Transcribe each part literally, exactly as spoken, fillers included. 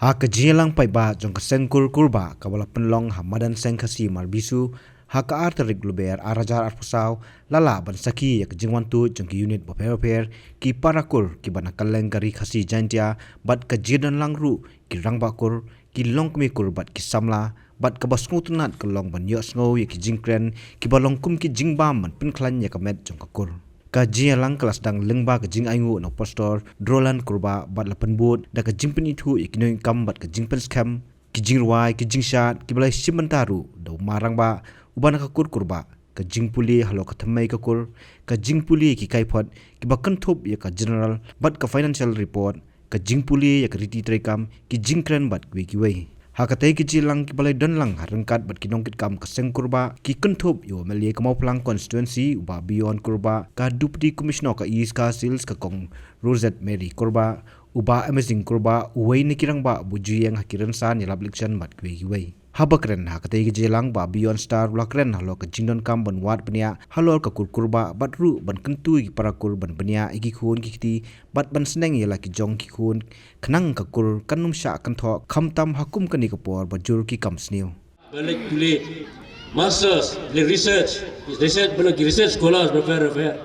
Ha ka jingïalang paidbah jong ka seng kur kurbah kaba la pynlong ha madan seng Khasi Marbisu, ha ka ar tarik Lber ar hajar arphew saw, la lah ban sakhi ïa ka jingwan tuid jong ki unit bapher bapher, ki para kur kiba na kylleng ka ri Khasi Jaiñtia, bad ka jingdon lang ruh ki rangbah kur, ki longkmie kur bad ki samla, bad kaba sngewtynnat ka long ban ïohsngew ïa ki jingkren kiba long kum ki jingbam ban pynkhlaiñ ïa ka met jong ka kur. Ka jingïalang ka la sdang lyngba ka jingainguh na u Pastor Drolan Kurbah bad la pynbud da ka jingpynithuh ïa ki nongkam bad ka jingpynskhem, ki jingrwai, ki jingshad kiba la shim bynta ruh da u ma rangbah uba na ka kur kurbah, ka jingpule halor ka thymmei ka kur, ka jingpule ïa ki kaiphod kiba kynthup ïa ka general bad ka financial report, ka jingpule ïa ka riti treikam, ki jingkren bad kiwei kiwei. Ha katei ka jingïalang kiba la don lang ha ryngkat bad ki nongkitkam ka seng kurbah, ki kynthup ïa u M L A ka Mawphlang constituency u Bah Beyond Kurbah, ka Deputy Commissioner ka East Khasi Hills ka Kong Rosette Mary Kurbah, u Bah Amazing Kurbah, uwei na ki rangbah ba ju ïeng ha ki rynsan ïalap election bad kiwei kiwei. Haba kren ha katei ka jingïalang, Bah Beyond Star u la kren halor ka jingdonkam ban wad bniah halor ka kur kurbah bad ruh ban kyntu ïa ki para kur ban bniah ïa ki khun ki kti bad ban sneng ïa la ki jong ki khun, khnang ka kur kan ym shah kynthoh khamtam ha kum kane ka por ba jur ki kam sniew. Ba leit pule masters, leit research, research, ba leit ki research scholars bapher bapher,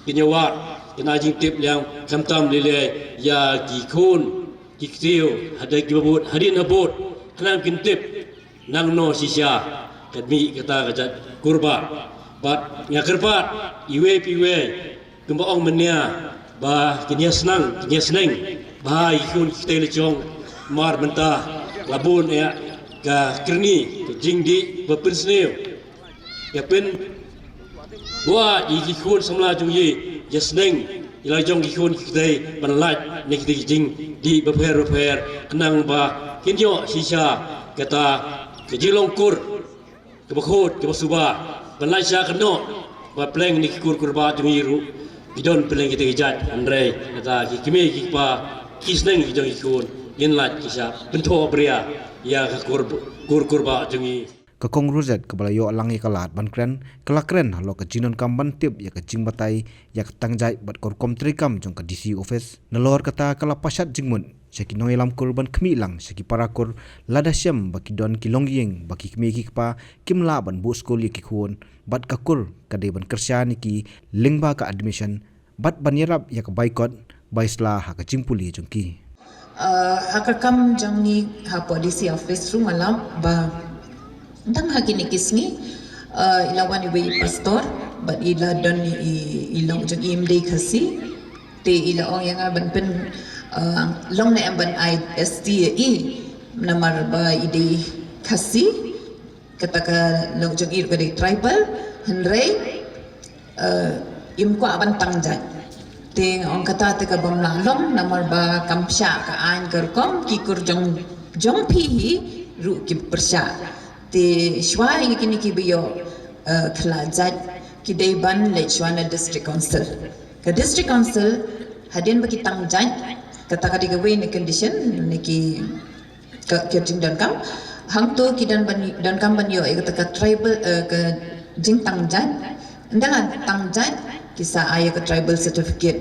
kin ïa wad, kin ai jingtip liang khamtam lei lei ïa ki khun ki kti, hadien kiba bud, hadien ha bud, khnang kin tip nangno shisha ka mih kata ka jait kurbah. Bad nga kyrpad iwei pa iwei, kumba ong mynne, ba kin ïa sneng, kin ïa sneng bha ïa ki khun ki kti la jong, namar mynta la bun eh ka kyrni ka jingdih ba pynsniew. Ïa pynbha ïa ki khun samla jong ngi, ïa sneng ïa la jong ki khun ki kti ban lait na kita ki jingdih bapher bapher, khnang ba kin ïoh shisha kata ka jinglong kur kaba khuid kaba suba, ban lait sha kynnoh ba pleng na ki kur kurbah jong ngi ruh ki don pleng kita ki jait, hynrei kata ki kmie ki kpa ki sneng ki jong ki khun, ngin lait ki sha pynthoh bria ïa ka kur, kur kurbah jong ngi. Ka Kong Rosette kaba la ïoh lang ïa ka lad ban kren, ka la kren halor ka jingdonkam ban tip ïa ka jingbatai ïa ka tang jait bad ka rukom treikam jong ka D C office. Nalor kata ka la pashat jingmut sha ki nongïalam kur ban khmih lang sha ki para kur, lada shem ba ki don ki longïing ba ki kmie ki kpa kim lah ban buh skul ïa ki khun, bad ka kur ka dei ban kyrshan ïa ki lyngba ka admission, bad ban ïarap ïa ka bai kot bai sla ha ka jingpule jong ki. Uh, ha ka kam jong ngi hapoh D C office ruh nga lap ba tang ha kine ki sngi, uh, i la wan iwei i pastor bad i la don i, i long jong i ym dei Khasi. Te i la ong ïa nga ban pyn, uh, long ne em ban ai S T ïa i, namar ba i dei Khasi. Kata ka long jong i ruh ka dei tribal, hynrei, eh, im kwah ban tang jait. Te nga ong kata te ka bym lah long, namar ba kam shah ka aiñ ka rukom, ki kur jong, jong phi hi ruh ki pyrshah. Te shuwa ïa kine kiba ïoh, eh, khlad jait ki dei ban leit shuwa na district council. Ka district council, hadien ba ki tang jait, kata ka dei kawei na condition na ki ka, ka jingdonkam. Hangto ki don ban, donkam ban ïoh ïa kata ka tribal, eh, ka jingtang jait. Ynda la tang jait ki sa ai ïa ka tribal certificate.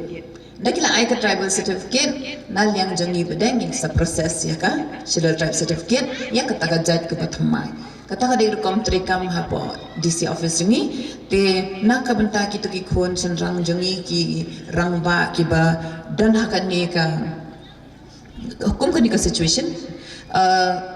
Ynda ki la ai ka tribal certificate, na liang jong ngi pat ngin sa process ïa ka Scheduled Tribe certificate ïa kata ka jait kaba thymmai. Kata ka dei rukom treikam hapoh D C office jong ngi. Te na ka bynta kito ki khun shynrang jong ngi, ki rangbah kiba don ha kane ka kum kane ka situation, uh,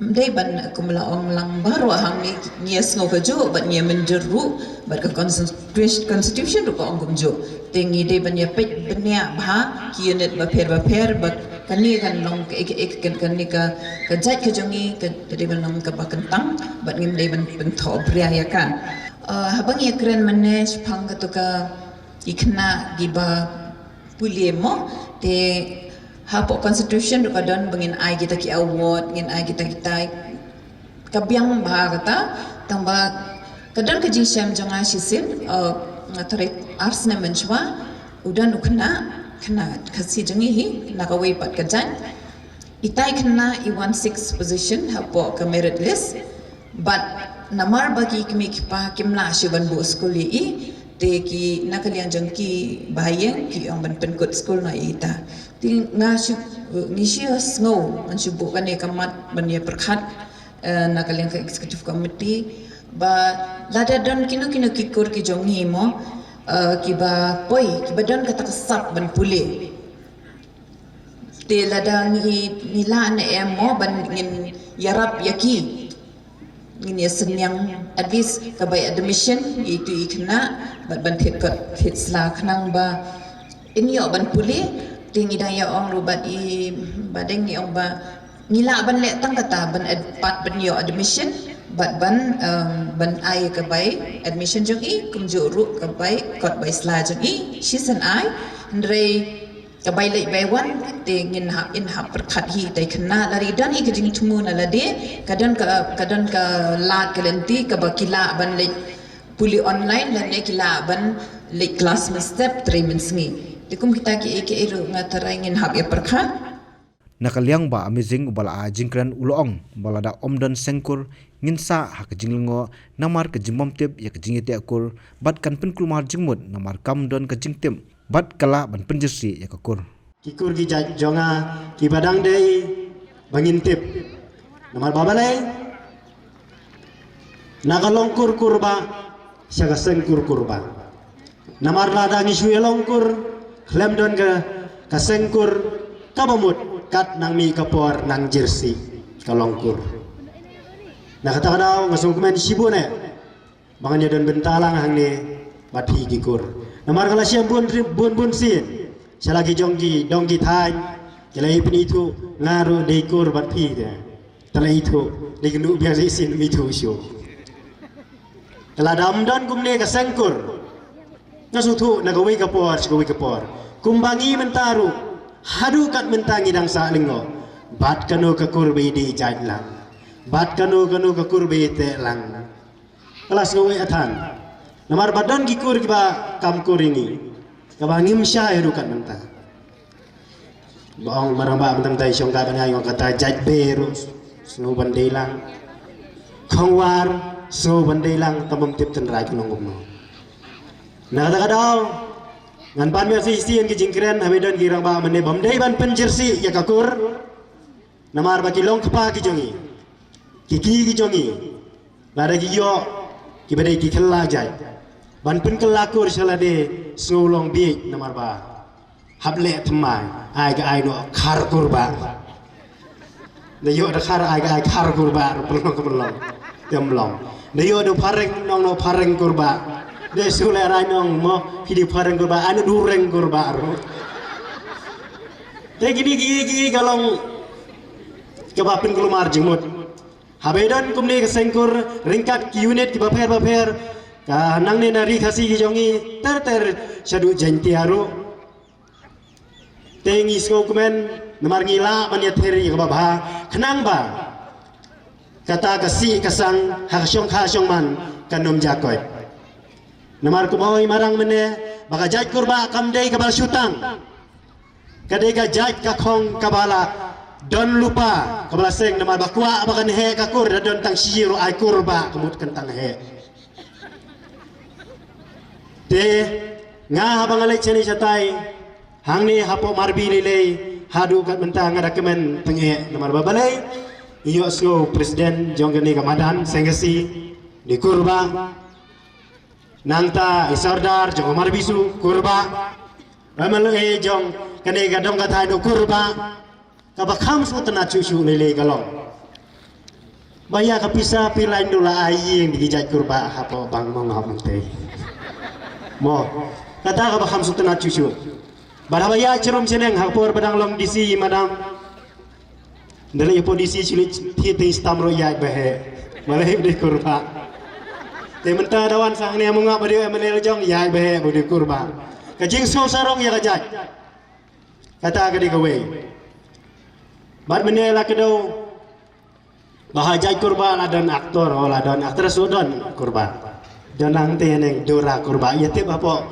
dei ban, kum la ong lang baroh hangne, ngi ïa sngew kajuh bad ngi ïa mynjur ruh, bad ka constitution, constitution ruh ka ong kumjuh. Te ngi dei ban ïa peit bniah bha ki unit bapher bapher, ba kane kan long ka, ka, ka, kane ka, ka jait ka jong ngi ka dei ban long kaba kyntang, bad ngim dei ban pynthoh bria ïa ka. Uh, haba ngi ïa kren mynne shaphang kato ka, ki khynnah kiba pule mo, te hapoh constitution ruh ka don ba ngin ai kita ki award, ngin ai kita kita, ka biang bha kata, tang ba ka don ka jingshem jong nga shisien, uh, nga tharai ar snem mynshuwa, u don u khynnah, khynnah Khasi jong ngi hi, na kawei pat ka jait. Itai khynnah i wan six position hapoh ka merit list. Bad namar ba ki kmie ki kpa kim lah shuh ban buh skul ïa i, te ki na ka liang jong ki ba ha ïing ki ong ban pynkut skul noh ïa ita. Te nga shu Ngi shu sngew, ngan shu buh kane ka mat ban ïa pyrkhat, eh, na ka liang ka executive committee, ba lada don kino kino ki kur ki jong ngi mo, eh, kiba poi, kiba don kata ka sap ban pule. Te lada ngi, ngi lah ne em mo ban ngin ïarap ïa ki, ngin ïa synñiang at least ka bai admission ïa itu i khynnah, bad ban thied kot thied sla khnang ba in ïoh ban pule. Te ngi dang ïa ong ruh bad i, ba dang ngi ong ba ngi lah ban leh tang kata ban ad-, pat ban ïoh admission, bad ban, em, ban ai ka bai admission jong i, kumjuh ruh ka bai kot bai sla jong i, shisien ai, hynrei ka bai leit bai wan, te ngin hap, in hap pyrkhat hi te khynnah, lada don hi ka jingthmu na lade, ka don ka, ka don ka lad ka lynti kaba ki lah ban leit pule online lane ki lah ban leit klas mynstep trei mynsngi. Te kum kita kiei kiei ruh nga tharai ngin hap ïa pyrkhat. Na ka liang Bah Amazing uba la ai jingkren u la ong ba lada ym don seng kur ngin sah ha ka jinglyngngoh namar ka jingbymtip ïa ka jingïateh kur bad kan pynkulmar jingmut namar kam don ka jingtip bad ka lah ban pynjyrsieh ïa ka kur. Ki kur ki jait jong nga kiba dang dei ba ngin tip. Namar ba balei? Na ka long kur kur ba sha ka seng kur kur ba. Namar lada ngi shu ïa long kur khlem don ka, ka seng kur kaba mut kat nang mih ka por nang jyrsieh ka long kur. Na kata ka daw nga sngewkmen shibun eh ba ngan ïa don bynta lang hangne bad phi ki kur. Namar nga la shem bun bun bun sien sha la ki jong ki dong ki thaiñ ki la ïa pynithuh nga ruh dei kur bad phi te. Te la ithuh, dei kynduh biang sa shisien ym ithuh shuh. Ka lada ym don kumne ka seng kur, nga sngewthuh na kawei ka por sha kawei ka por, kumba ngi mynta ruh haduh kat mynta ngi dang sah lyngngoh bad kano ka kur ba i dei jait lang, bad kano kano ka kur ba i teh lang. Ka la sngew eh than. Namar ba don ki kur kiba kam kur ïa ngi kaba ngim shai haduh kat mynta. Ba ong marang ba mynta mynta i shong ka ban ai ong kata jait be ruh sngew ban dei lang. Khongwar sngew ban dei lang, tang bym tip tynrai ka long kumno. Na kata ka daw ngan pan mih shisien ki jingkren, haba don ki rangbah mynne bym dei ban pynjyrsieh ïa ka kur. Namar ba ki long kpa ki jong ngi, ki ki ki jong ngi, lada ki ïoh kiba dei ki kylla jait ban pynkylla kur sha lade, sngew long bieit namar ba hap leh thymmai, ai ka ai noh khar kur ba. Da ïoh da khar ai ka ai khar kur ba ruh pynlong ka pynlong. Te ym long. Da ïoh da phareng nong noh phareng kur ba. Da shu leh rai nong mo phi dei phareng kur ba, ai noh dureng kur ba ruh. Te kine ki ki ka long kaba pynkulmar jingmut. Haba don kumne ka seng kur ryngkat ki unit kiba pher ba pher, ka nangne na Ri Khasi ki jong ngi ter ter shaduh Jaiñtia ruh. Te ngi sngewkmen namar ngi lah ban ïathir ïa kaba bha khnang ba kata ka sih ka sang ha ka shongkha shongman kan ym ja koit. Namar kumba ong i marang mynne ba ka jait kur ba kam dei kaba shu tang. Ka dei ka jait ka khong kaba la don lypa kaba la seng namar ba kwah ba kan heh ka kur, da don tang shi ruh ai kur ba ka mut kan tang heh. Te nga haba nga leit shane shatai hangne hapoh Marbi lei lei haduh kat mynta nga da kmen tyngeh namar ba balei? Ïoh sngew president jong kane ka madan Seng Khasi dei kur ba. Nangta i sordar jong ka Marbi Suk kur ba. Ba ma lei jong kane ka dong ka thaiñ dei kur ba. Kaba kham sngewtynnat shuh shuh lei lei ka long ba ïa ka pisa phi lain dula ai ïing da ki jait kur ba hapoh bang mong hap mantei. Mo kata kaba kham sngewtynnat shuh shuh. Bad haba ïa chirum shaneng ha ka por ba dang long D C madam. Nda lei hapoh D C shu leit thied teng stam ruh ïaid ba heh. Ma lei ba dei kur ba. Te mynta da wan sa hangne mo nga ba dei M L A la jong ïaid ba heh ba dei kur ba. Ka jingsngew sarong ïa ka jait. Kata ka dei kawei. Bad mynne la kdew ba ha jait kur ba la don actor, o la don actress, u don kur ba. Don nangta neng Dora kur ba. Ïa tip hapoh,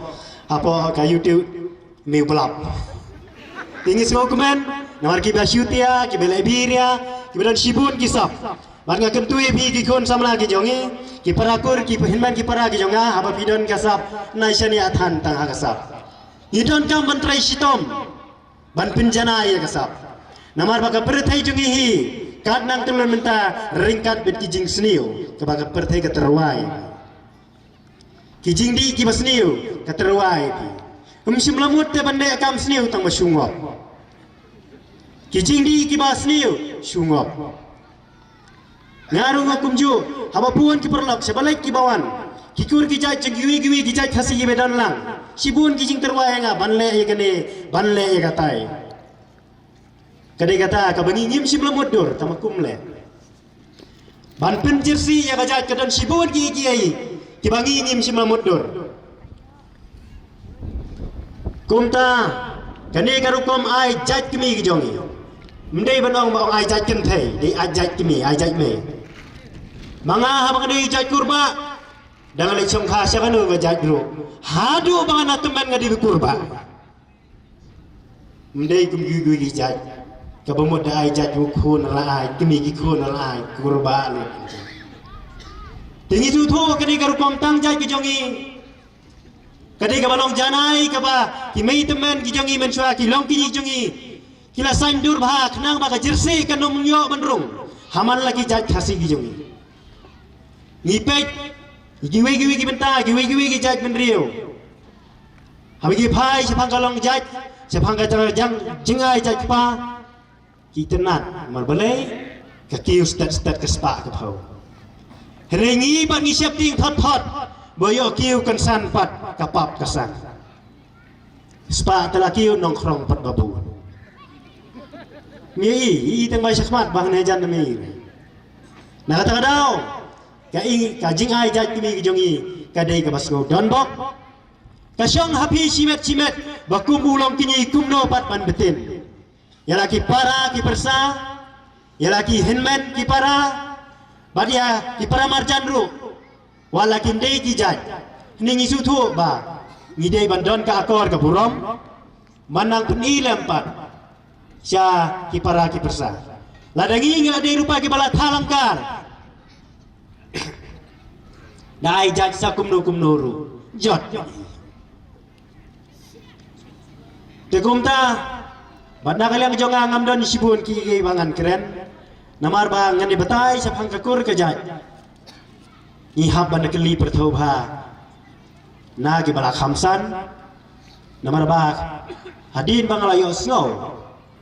hapoh ka YouTube. Miu blap. Te ngi sngewkmen namar kiba shu tia, kiba leh biria, kiba don shibun ki sap. Bad nga kyntu ïa phi ki khun samla ki jong ngi, ki para kur, ki hynmen ki para ki jong nga, haba phi don ka sap, nai shaniah than tang ha ka sap. Ngi donkam ban trei shitom ban pynjanai ïa ka sap. Namar ba ka pyrthei jong ngi hi, kat nang tyllup mynta ryngkat bad ki jingsniew, kaba ka pyrthei ka tyrwa ïa ngi. Ki jingdih kiba sniew ka tyrwa ïa phi. Ym shym la mut te ban leh kam sniew tang ba shu ngop. Ki jingdih kiba sniew shu ngop. Nga ruh nga kumjuh, haba bun ki paralok, shaba leit kiba wan, ki kur ki jait jong kiwei kiwei ki jait Khasi kiba don lang, shibun ki jingtyrwa ïa nga ban leh ïa kane, ban leh ïa katai. Ka dei kata kaba ngi ngim shym la mutdur, tang ba kum leh ban pynjyrsieh ïa ka jait ka don shibun ki, ki, kiba ngi ngim shym la mutdur. Kumta kane ka rukom ai jait kmie ki jong ngi. Ym dei ban ong ba ong ai jait kynthei, dei ai jait kmie, ai jait mei. Ma nga haba nga dei jait Kurbah, dang leit shongkha sha kano ka jait ruh, haduh ba nga na tymmen nga dei Kurbah. Ym dei kum kiwei kiwei ki jait, kaba mut da ai jait u khun la ai, kmie ki khun la ai, Kurbah lut. Te ngi sngewthuh kane ka rukom tang jait ki jong ngi. Ka dei kaba long janai kaba ki mei tymmen ki jong ngi mynshuwa, ki longkmie ki jong ngi, ki la saiñdur bha khnang ba ka jersey kan ym ïoh ban rung ha man la ki jait Khasi ki jong ngi. Ngi peit kiwei kiwei ki bynta, kiwei kiwei ki jait bynriew, haba ngi phai shaphang ka long jait, shaphang ka jang, jang, jingai jait kpa, ki tynnad, namar balei? Ka kiew stet stet, ka spah ka phew. Hynrei ngi pat ngi sheptieng thot thot, ba ïoh kiew kynsan pat ka pap ka san. Spah te la kiew, nongkhrong pat ba bun. Ngi i, i tang bai shakhmat ba hangne jan ngi. Na kata ka daw, ka i, ka jingai jait kmie ki jong ngi ka dei kaba sngew donbok. Ka shong ha phi shimet shimet ba kum u longkmie kumno pat ban btin ïa la ki para ki pyrsa, ïa la ki hynmen ki para, bad ïa ki para marjan ruh, wat la kim dei ki jait. Ngi sngewthuh ba ngi dei ban don ka akor ka burom, man nang pyni lem pat sha ki para ki pyrsa. Lada ngi ngi la dei ruh pat kiba la thalangkar, da ai jait sa kumno kumno ruh, jot. Te kumta, bad na ka liang jong nga ngam don shibun ki, ki ba ngan kren. Namar ba ngan ïa batai shaphang ka kur ka jait, ngi hap ban kylli pyrthuh bha na kiba la kham san. Namar ba hadien ba nga la ïohsngew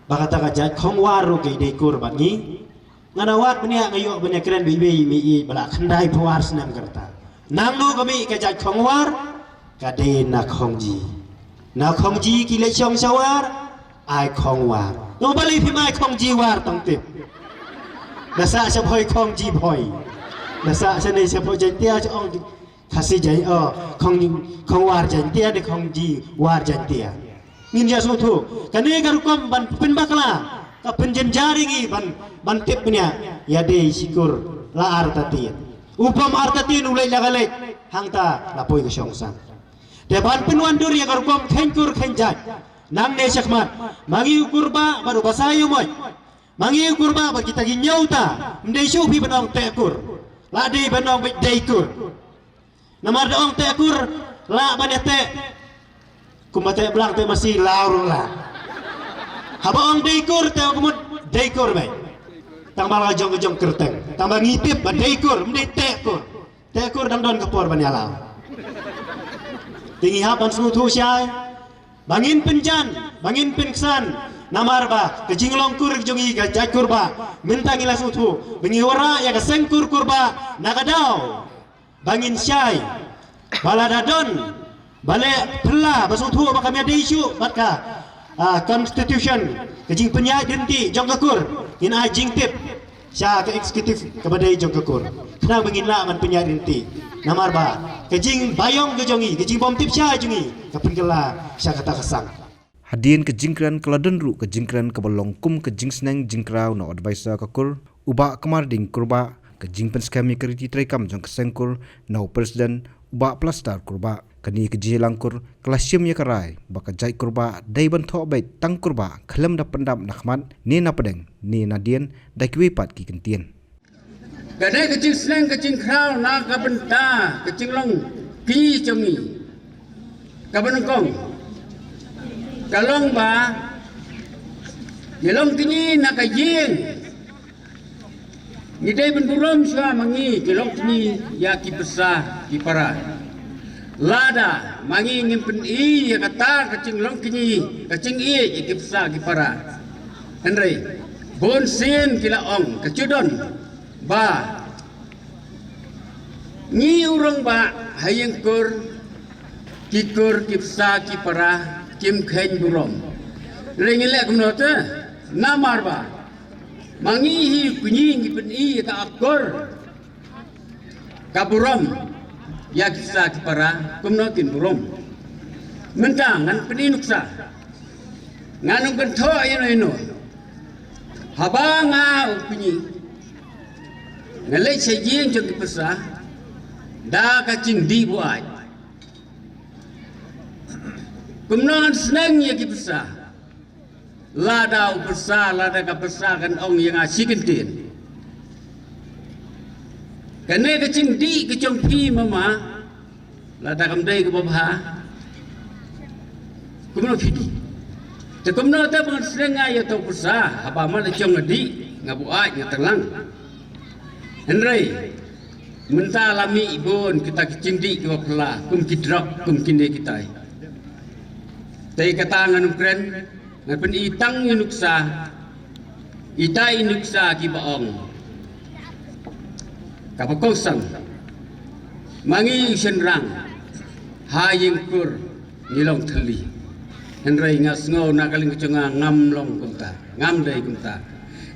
ba kata ka jait Khongwar ruh ka dei kur bad ngi, nga na wad bniah nga ïoh ban ïa kren beit beit, mih ïeit ba la khyndai phew ar snem ka rta. Nangno ka mih ka jait Khongwar? Ka dei na Khongji. Na Khongji ki leit shong sha War, ai Khongwar. Nang balei phim ai Khongji War tang tip? Da sah sha Bhoi Khongji Bhoi. Da sah sha ne sha Bhoi Jaiñtia sha ong Khasi Jaiñ, oh, Khong, Khongwar Jaiñtia ne Khongji War Jaiñtia. Ngin ïa sngewthuh, kane ka rukom ban pynbakla ka pynjynjar ïa ngi ban, ban tip bniah ïa dei shi kur la artatien. U pom artatien u leit la ka leit, hangta la poi ka shong san. Te ban pynwandur ïa ka rukom kheiñ kur kheiñ jait, nangne shakhmat, ma ngi u Kurbah bad u Basaiñ u Moit, ma ngi u Kurbah bad kita ki ñiewta, ym dei shuh phi ban ong teh kur, la dei ban ong beit dei kur. Namar da ong teh kur, lah ban ïa teh. Kumba teh blang teh masi, law ruh lah. Haba ong dei kur, teh ka mut dei kur beit. Tang ba la jong ka jong kyrteng. Tang ba ngi tip ba dei kur, ym dei teh kur. Teh kur dang don ka por ban ïa law. Te ngi hap ban sngewthuh shai ba ngin pynjan, ba ngin pynksan. Namar ba ka jinglong kur jong ngi ka jait Kurbah, mynta ngi la sngewthuh ba ngi wanrah ïa ka seng kur Kurbah na ka daw ba ngin shai ba lada don ba leh phylla ba sngewthuh ba kam ïadei shuh bad ka, ah, constitution, ka jingpynïaid ryntih jong ka kur, ngin ai jingtip sha ka executive kaba dei jong ka kur, khnang ba ngin lah ban pynïaid ryntih. Namar ba ka jingbaïong ka jong ngi, ka jingbymtip shai jong ngi, ka pynkylla sha kata ka sang. Hadien ka jingkren ka la don ruh ka jingkren kaba long kum ka jingsneng jingkraw na u advisor ka kur, u Bah Kmarding Kurbah, ka jingpynskhem ïa ka riti treikam jong ka seng kur na u president, u Bah Plastar Kurbah. Kane ka jingïalang kur ka la shim ïa ka rai ba ka jait Kurbah dei ban thoh beit tang Kurbah, khlem da pyndap na khmat ne na pdeng ne na dien da kiwei pat ki kyntien. Ka dei ka jingsneng ka jingkhraw na ka bynta ka jinglong kñi jong ngi. Kaba nyngkong ka long ba Ki longkñi na ka ïing. Ngi dei ban burom shuwa ma ngi ki longkñi ïa ki pyrsa ki para. Lada ma ngi ngim pyni ïa kata ka jinglongkñi, ka jingïeit ïa ki pyrsa ki para. Hynrei bun sien ki la ong ka ju don ba ngi u rangbah ha ïing kur, ki kur ki pyrsa ki para kim kheiñ burom. Hynrei ngi leh kumno te? Namar ba ma ngi hi kñi ngi pyni ïa ka akor ka burom ïa ki pyrsa ki para, kumno kin burom? Mynta ngan pyni nuksa. Ngan ym kynthoh ïano ïano. Haba nga u kñi nga leit sha ïing jong ki pyrsa da ka jingdih buaid. Kumno ngan sneng ïa ki pyrsa? Lada u pyrsa, lada ka pyrsa kan ong ïa nga shi kyntien, kane ka jingdih ka jong phi mama, lada kam dei kaba bha, kumno phi dih? Te kumno te ban sneng nga ïa uto u pyrsa haba ma la jong nga dih, nga buaid, nga tanglang? Hynrei mynta la mih bun kita ki jingdih kiba phylla kum ki drok, kum kine kitai. Te kata ngan ym kren, ngan pyni tang ïa u nuksa. Ita i nuksa kiba ong, kaba kongsan, ma ngi u shynrang ha ïing kur ngi long thylli. Hynrei nga sngew na ka liang ka jong nga ngam long kumta, ngam dei kumta.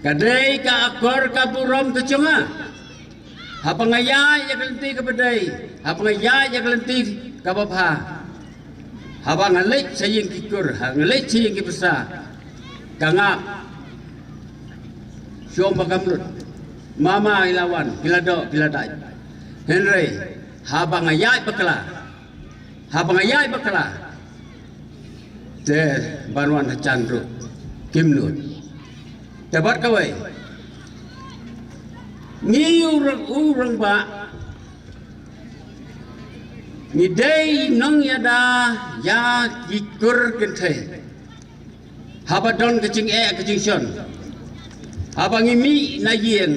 Ka dei ka akor ka burom ka jong nga. Haba nga ïaid ïa ka lynti kaba dei, haba nga ïaid ïa ka lynti kaba bha, haba nga leit sha ïing ki kur, ha nga leit sha ïing ki pyrsa, ka ngap. Shong ba kam lut. Mama ki la wan, ki la doh, ki la dait. Hynrei haba nga ïaid bakla, haba nga ïaid bakla, te ban wan ha jan ruh kim nud. Te bad kawei, ngi u rang, u rangbah, ngi dei nongïada ïa ki kur kynthei. Haba don ka jingeh ka jingshon, haba ngi mih na ïing,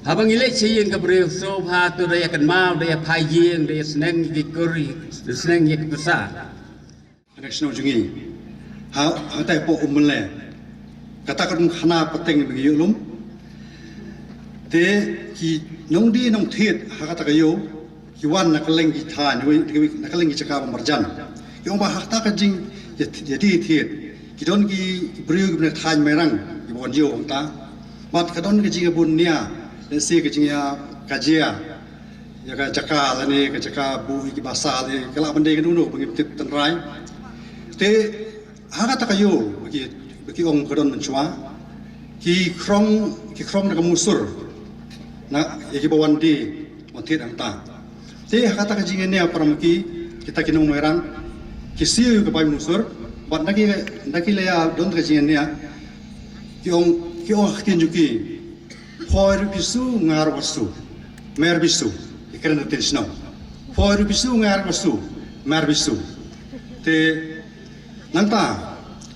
haba ngi leit sha ïing ka briew, sngewbha to da ïa kynmaw, da ïa phai ïing, da ïa sneng ïa ki kur, da sneng ïa ki pyrsa. Ka shnong jong ngi ha, ha tai poh Umle, kata ka dong khana pateng ba ngi ïoh lum. Te ki nongdie nongthied ha kata ka ïew ki wan na kylleng ki thaiñ, na kylleng ki jaka ba marjan. Ki ong ba ha kata ka jing ïa, ïa die thied ki don ki, ki briew kiba na thaiñ Mairang kiba wan ïew hangta. Bad ka don ka jingïabun nia, lehse ka jingïakajia ïa ka jaka lane ka jaka buh ïa ki basa lane ka lah ban dei kano kano ba ngim tip tynrai. Te ha kata ka ïew ba ki, ba ki ong ka don mynshuwa, ki khrong, ki khrong na ka musur na ïa kiba wan die wan thied hangta. Te ha kata ka jingïania para ma ki, kita ki nong Mairang ki siew ïa ka bai musur. Bad nda ki, nda ki la ïa don ka jingïania, ki ong, ki ong ha ka ktien jong ki, phoi ruh phi siew, nga ruh nga siew, mer phi siew. Ki kren ha ka ktien shnong, phoi ruh phi siew, nga ruh nga siew, mer phi siew. Te nangta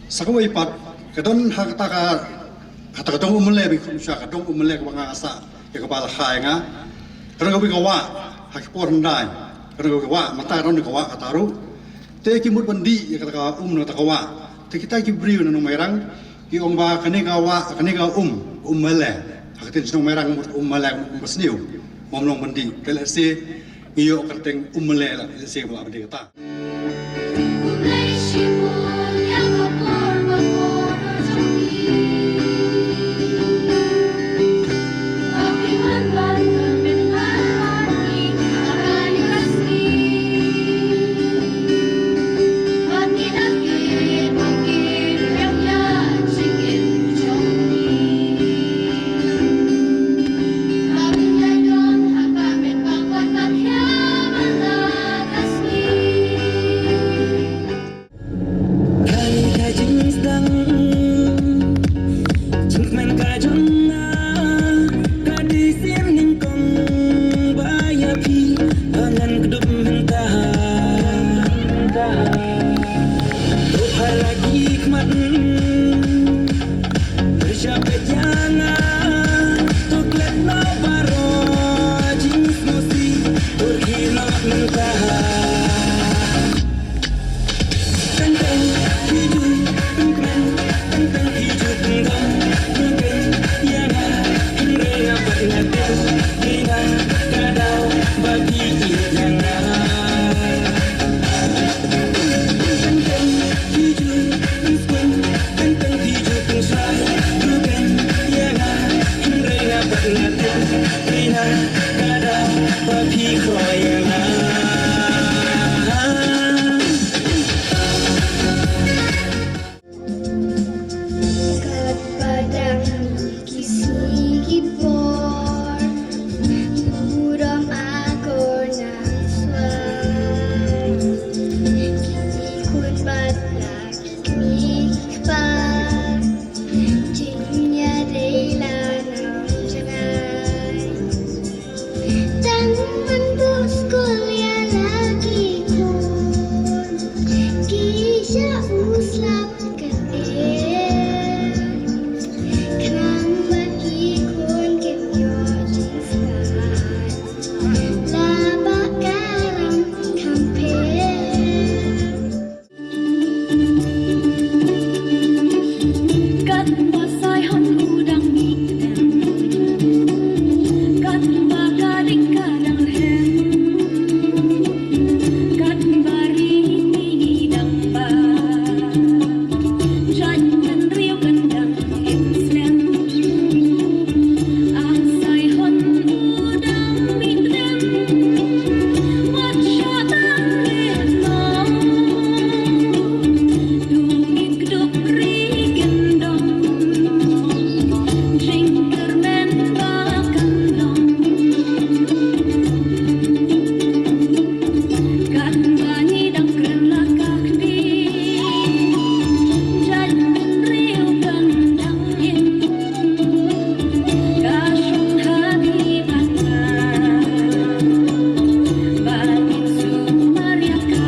sa kawei pat ka don ha kata ka, kata ka dong Umle, ba ngi khot mynshuwa ka dong Umle kaba nga sah ïa kaba la kha ïa nga. Ka don kawei ka wah ha ki por hyndai, ka don kawei ka wah, mynta ka don ka wah kata ruh. Te ki mut ban dih ïa kata ka um na kata ka wah. Te kita ki briew na nong Mairang ki ong ba kane ka wah, kane ka um, ka um Mele. Ha ka ktien shnong Mairang mut ka um Mele, ka mut ka um basniew, ym long ban dih. Te lehse ngi ïoh kyrteng Umle la, lehse ba lah ban dei kata. Tang man bus kol ïa la ki khun, ki sha u slap ka er. Khnang ba ki khun kim ïoh jingstad, la ba ka ram kham pher. Katba Saihon u dang mih dem, katba ka dik ka dang rhem, katba ri ngi dang ba, jait bynriew kan dang im slem. Ah Saihon u dang mih dem, wat shah tang rit mo. Ïa ngi kdup ri kyndong, jingkyrmen ba kan long. Katba ngi dang kren la ka kti, jait bynriew kan dang im. Ka shong ha ki bynta ba ngin sumar ïa ka.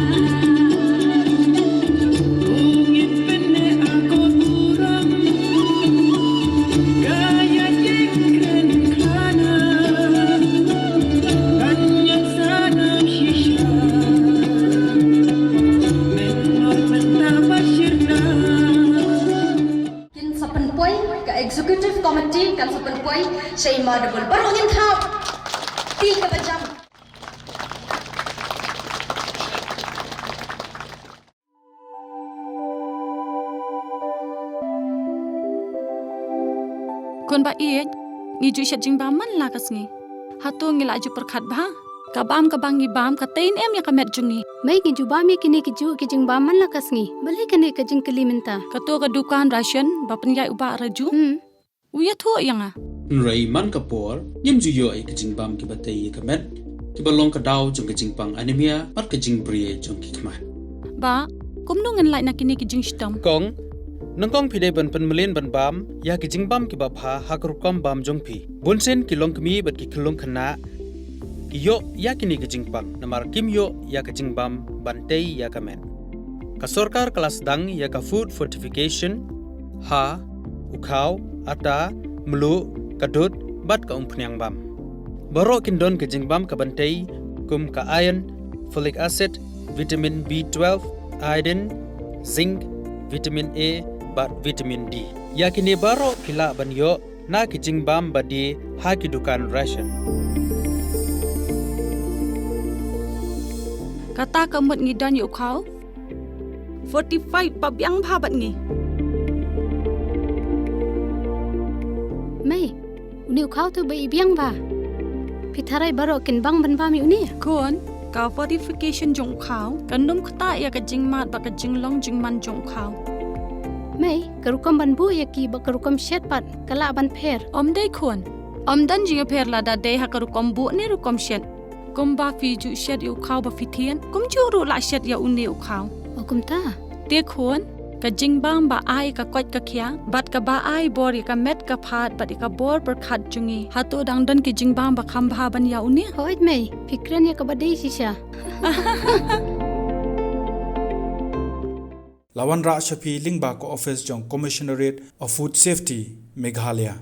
U ngin pyneh akor burom, ka ïa jingkren khana, kan ïa sanam shisha, men nor mynta ba shyrna. Kin sa pynpoi, ka executive committee kan sa pynpoi sha i Ma Dougal. Baroh ngin thap. Ti kaba jam. Khun ba ïeit, ngi ju shet jingbam man la ka sngi. Hato ngi la ju pyrkhat bha? Ka bam kaba ngi bam ka tei ne em ïa ka met jong ngi? Mei, ngi ju bam ïa kine ki ju ki jingbam man la ka sngi. Balei kane ka jingkylli mynta? Kato ka dukan ration ba pynïaid u Bah Raju, hmm, u ïathuh ïa nga. Hynrei man ka por ngim ju ïoh ïa ki jingbam kiba tei ïa ka met, kiba long ka daw jong ka jingpang anemia bad ka jingbri jong ki khmat. Bah, kumno ngin lait na kine ki jingshitom? Kong, nyngkong phi dei ban pynmlien ban bam ïa ki jingbam kiba bha ha ka rukom bam jong phi. Bunsien ki longkmie bad ki khyllung khynnah ki ïoh ïa kine ki jingpang namar kim ïoh ïa ka jingbam ban tei ïa ka met. Ka sorkar ka la sdang ïa ka food fortification ha u khaw, ata, mluh, ka dud bad ka umphniang bam. Baroh kin don ka jingbam kaban tei kum ka iron, folic acid, vitamin B twelve, iodine, zinc, vitamin A bad vitamin D. Ïa kine baroh phi lah ban ïoh na ki jingbam ba die ha ki dukan ration. Kata ka mut ngi don ïa u khaw fortified ba biang bha bad ngi. Mei, une u khaw tu ba i biang bha. Phi tharai baroh kin bang ban bam ïa une? Khun, ka fortification jong u khaw kan ym ktah ïa ka jingmad bad ka jinglong jingman jong u khaw. Mei, ka rukom ban buh ïa ki bad ka rukom shet pat ka lah ban pher? Ym dei khun. Ym don jingïapher lada dei ha ka rukom buh ne rukom shet. Kumba phi ju shet ïa u khaw ba phi thied, kumjuh ruh lah shet ïa une u khaw. O kumta? Te khun, ka jingbam ba ai ka koit ka khiah bad kaba ai bor ïa ka met ka phad bad ïa ka bor pyrkhat jong ngi, hato dang don ki jingbam ba kham bha ban ïa une? Hooid mei, phi kren ïa kaba dei shisha. La wanrah sha phi lyngba ka office jong Commissionerate of Food Safety, Meghalaya.